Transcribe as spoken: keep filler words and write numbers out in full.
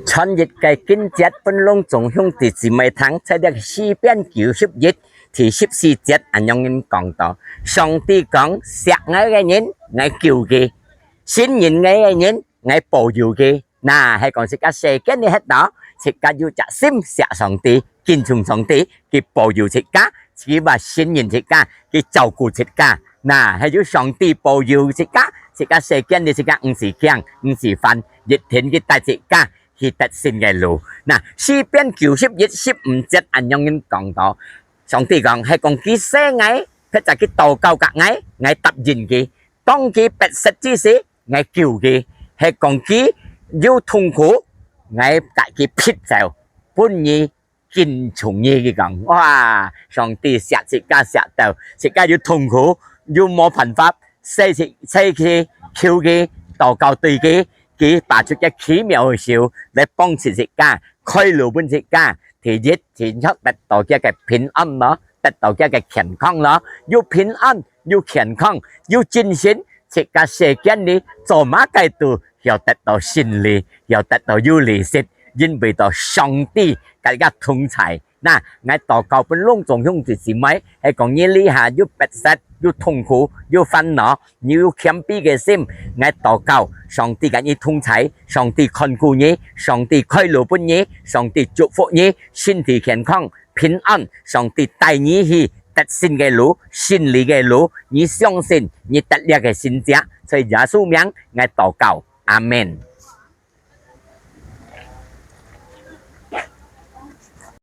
傳一个經節分攏總兄弟姊妹聽，在這詩篇九十一第十四節恁樣講到：上帝講：惜𠊎个人，𠊎救佢；信認𠊎个人，𠊎保佑佢。那係講自家世間裡歇到，自家有隻心惜上帝，敬重上帝，佢保佑自家，佢會信認自家，佢照顧自家。那係有上帝保佑自家，自家世間裡自家毋使驚，毋使煩，一定佢帶自家去得勝个路。那詩篇九十一十五節恁樣講到：上帝講，係講佢惜𠊎，或者佢禱告佮𠊎，𠊎答應佢。當佢迫切之時，𠊎救佢；係講佢有痛苦，𠊎佮佢撇走，分你敬重你。佢講，哇，上帝惜自家惜到，自家有痛苦，有無辦法，使自，使佢求佢，禱告對佢，佢拔出个奇妙个手來幫助自家，開路分自家。第一，自家得到佢个平安咯，得到佢个健康咯，有平安，有健康，有精神，自家世間裡做麼个都要得到勝利，要得到有利息，因為到上帝佮自家同在。那𠊎禱告分攏總兄弟姊妹，係講你這下有迫切，有痛苦，有煩惱，你有謙卑个心，𠊎禱告，上帝佮你同在，上帝看顧你，上帝開路分你，上帝祝福你，身體健康，平安，上帝帶你去得勝个路，勝利个路。你相信，你得這个神蹟，在耶穌名，𠊎禱告，阿們。